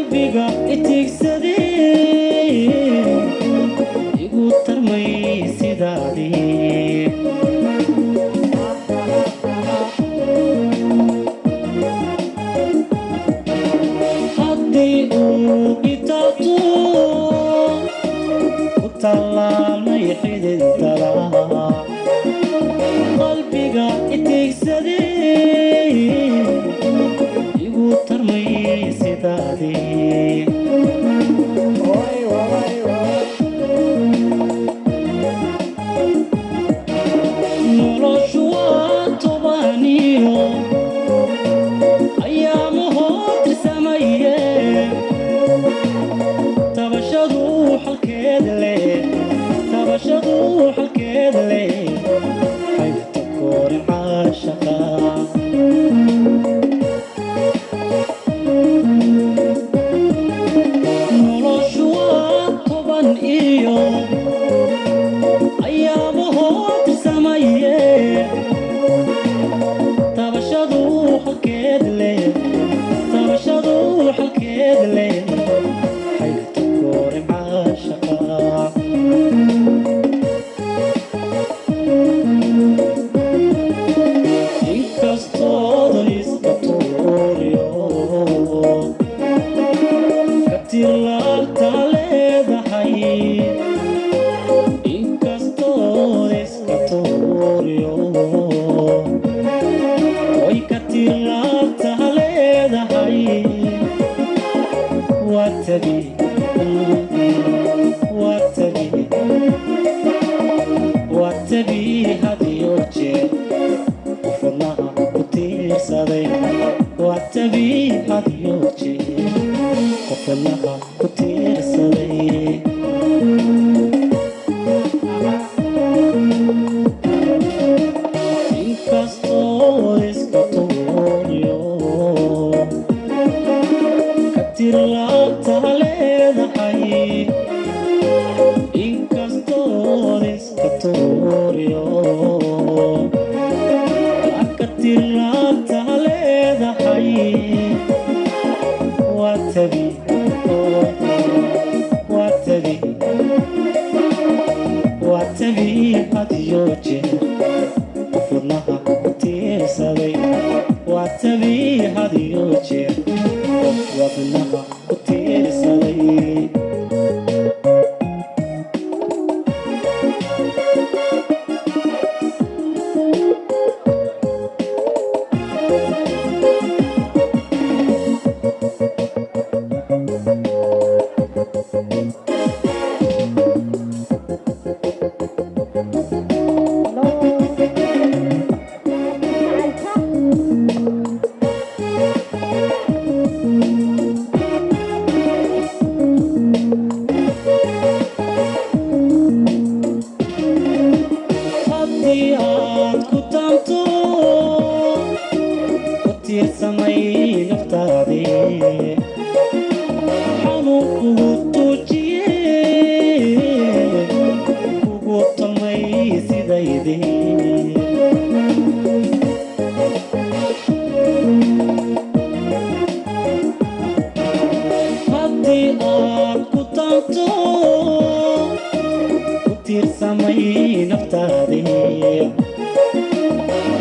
Qalbiga itigsaday, igu tarmay sidaadii. Haddii uu itaabto, ku tallaalmay xididada. Qalbiga itigsaday, igu tarmay sidaadii. Noloshu waa tobaniyo ayaamahoo tirsamaye, tabashadu xalkeed leh, tabashadu xalkeed leh, xaygta koorin caashaqa. Noloshu waa toban iyo ayaamahoo tirsamaye, tabashadu xalkeed leh, tabashadu xalkeed leh, xaygta koorin caashaqa. Inkastoodan iska tuuriyo katilaabta leedahay, inkastood iska tuuriyo oy katilaabta leedahay, waa tabi, waa tabi, waa tabi hadiyo jeer qof wadnaha ku tiirsaday, waa tabi hadiyo jeer qof wadnaha ku tiirsaday. Inkastoo iska tuuriyo katirlaabta leedahay, inkastood iska tuuriyo katirlaabta leedahay, waa tabi, waa tabi, waa tabi hadiyo jeer qof wadnaha ku tiirsaday, waa tabi hadiyo jeer qof wadnaha ku tiirsaday. Haddii aad ku taamto, ku tiirsamay naftaadii, xanuun kugu tuujiye, kugu tolmay sidaydii. Haddii aad ku taamto, ku tiirsamay naftaadii,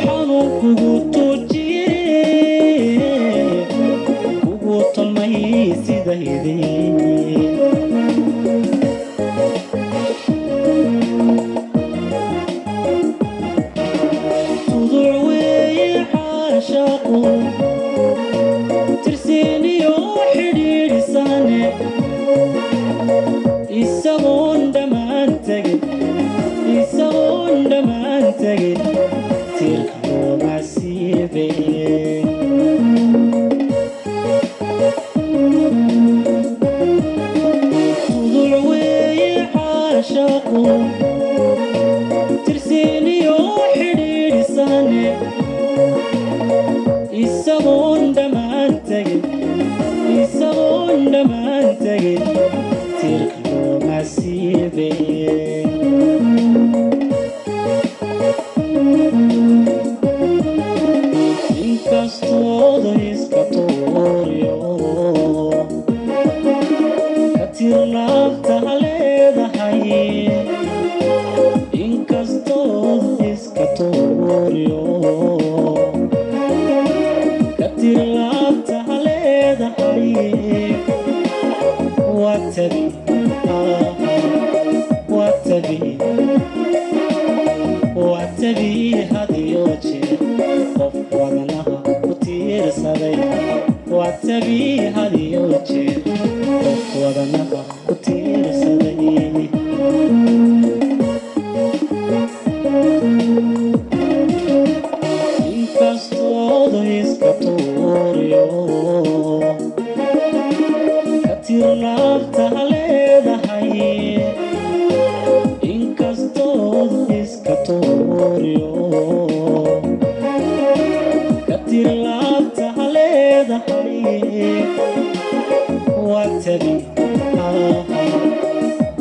xanuun kugu tuujiye, kugu tolmay sidaydii. Tuduc weeye xaashaaqu, tirsiiniyo xidhiidhisane, isagoon dhammaan tegin, isagoon dhammaan tegin, tiirka looma siibeen. Tuduc weeye xaashaaqu, tirsiiniyo xidhiidhisane, isagoon dhammaan tegin, isagoon dhammaan tegin, tiirka looma siibeen. Inkastooda iska tuuriyo Watabi, watabi, watabi hadiyo jeer qof wadanaha ku tiirsaday. Watabi hadiyo jeer qof wadanaha ku tiirsaday. Inkastoodu iska tuuriyo ka tirnaafta leedahay, inkastoodu iska tuuriyo ka tirlaabta leedahay. Watabi,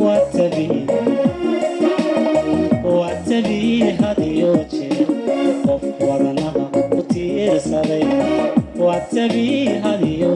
watabi, watabi hadiyo jeer qof wadanaha ku tiirsaday. Watabi hadiyo